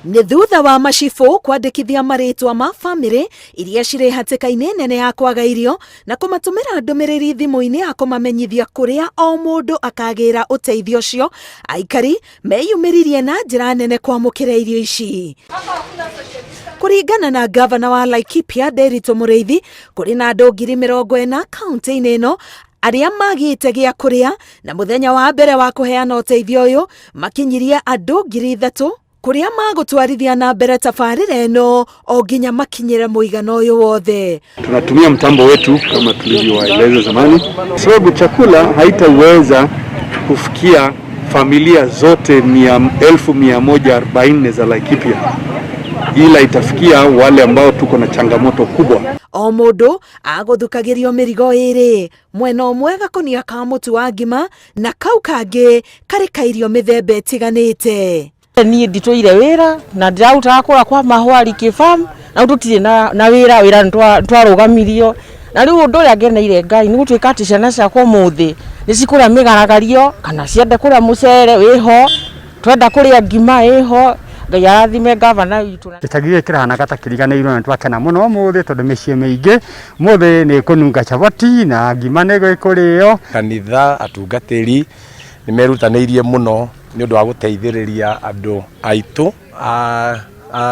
Nĩ thutha wa macibũ kwandĩkithia marĩtwa ma famĩlĩ iria cirĩ hatĩka-inĩ nene ya kwaga irio na kũmatũmĩra ndũmĩrĩri thimũ-inĩ ya kũmamenyithia kũrĩa o mũndũ akagĩra ũteithio ũcio, aikari meyumĩririe na njĩra nene kwamũkĩra irio ici. Kũringana na ngavana wa Laikipia Nderitu Mũrĩithi, kũrĩ na andũ 40,000 kaunti-inĩ ĩno arĩa magĩte gĩa kũrĩa, na mũthenya wa mbere wa kũheana ũteithio ũyũ makinyirie andũ 3,000 kũrĩa magũtwarithia na mbere tabarĩra ĩno o nginya makinyĩre mũigana ũyũ wothe. Tunatumia mtambo wetu kama tulivyowaeleza zamani, sababu chakula haitaweza kufikia familia zote 140,000 za Laikipia, ila itafikia wale ambao tuko na changamoto kubwa. O mũndũ agũthukagĩrio mĩrigo ĩrĩ, mwena ũmwe gakũnia ka mũtu wa ngima na kau kangĩ karĩ ka irio mĩthemba ĩtiganĩte. Niĩ nditũire wĩra na ndĩrarutaga kũrĩa kwa Mahwari Kĩbam, na rĩu tũtirĩ na wĩra, wĩra nĩ twarũgamirio. Na rĩu ũndũ ũrĩa ngeneire Ngai nĩ gũtuĩka atĩ ciana ciakwa ũmũthĩ nĩ cikũrĩa mĩgaragario kana ciende kũrĩa mũcere wĩho, twenda kũrĩa ngima ĩho. Ngai arathime ngavana witũ. Gĩcagi gĩkĩ kĩrahana ta kĩriganĩirwo na nĩtwakena mũno ũmũthĩ tondũ mĩciĩ mĩingĩ ũmũthĩ nĩ ĩkũnunga chapati na ngima nĩ ĩkũrĩo. Kanitha, atungatĩri nĩ merutanĩirie mũno nĩ ũndũ wa gũteithĩrĩria andũ aitũ a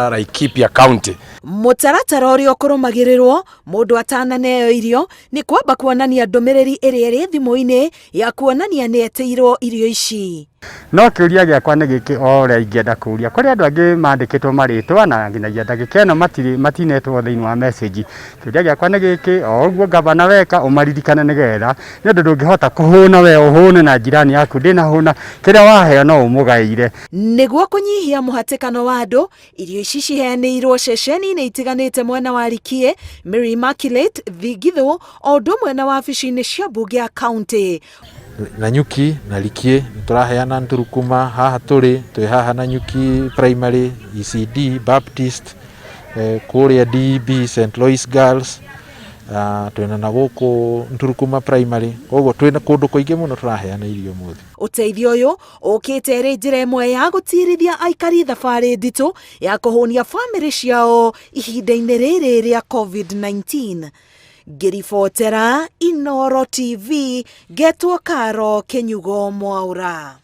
Laikipia County. Mũtaratara ũrĩa ũkũrũmagĩrĩrwo mũndũ atananeo irio nĩ kwamba kuonania ndũmĩrĩri ĩrĩa ĩrĩ thimũ-inĩ ya kuonania nĩ etĩirwo irio ici. No kĩũria gĩakwa nĩ gĩkĩ o ũrĩa ingĩenda kũũria, kũrĩ andũ angĩ mandĩkĩtwo marĩtwa na nginyagia ndagĩka ĩno matirĩ matinetwo thĩinĩ wa message. Kĩũria gĩakwa nĩ gĩkĩ, o ũguo ngavana weka ũmaririkane nĩgetha, nĩ ũndũ ndũngĩhota kũhũna we ũhũne na njirani yaku ndĩnahũna, kĩrĩa waheo no ũmũgaĩire. Nĩguo kũnyihia mũhatĩkano wa andũ, irio ici ciheanĩirwo ceceni-inĩ itiganĩte mwena wa Rikie, Mary Immaculate, Thingithũ, o ũndũ ũmwe na wabici-inĩ cia mbunge ya kaunti. Nanyuki na Rikie nĩ tũraheana Nturukuma haha tũrĩ, twĩ haha Nanyuki Primary, ECD, Baptist, kũrĩa DEB, St Louis Girls, twĩna na gũkũ Nturukuma Primary, koguo twĩna kũndũ kũingĩ mũno tũraheana irio ũmũthĩ. Ũteithio ũyũ ũkĩte ĩrĩ njĩra ĩmwe ya gũtirithia aikari thabarĩ nditũ ya kũhũnia bamĩrĩ ciao ihinda-inĩ rĩrĩ rĩa COVID-19. Ngĩribotera Inooro TV, ngetwo Karo Kĩnyugo Mwaũra.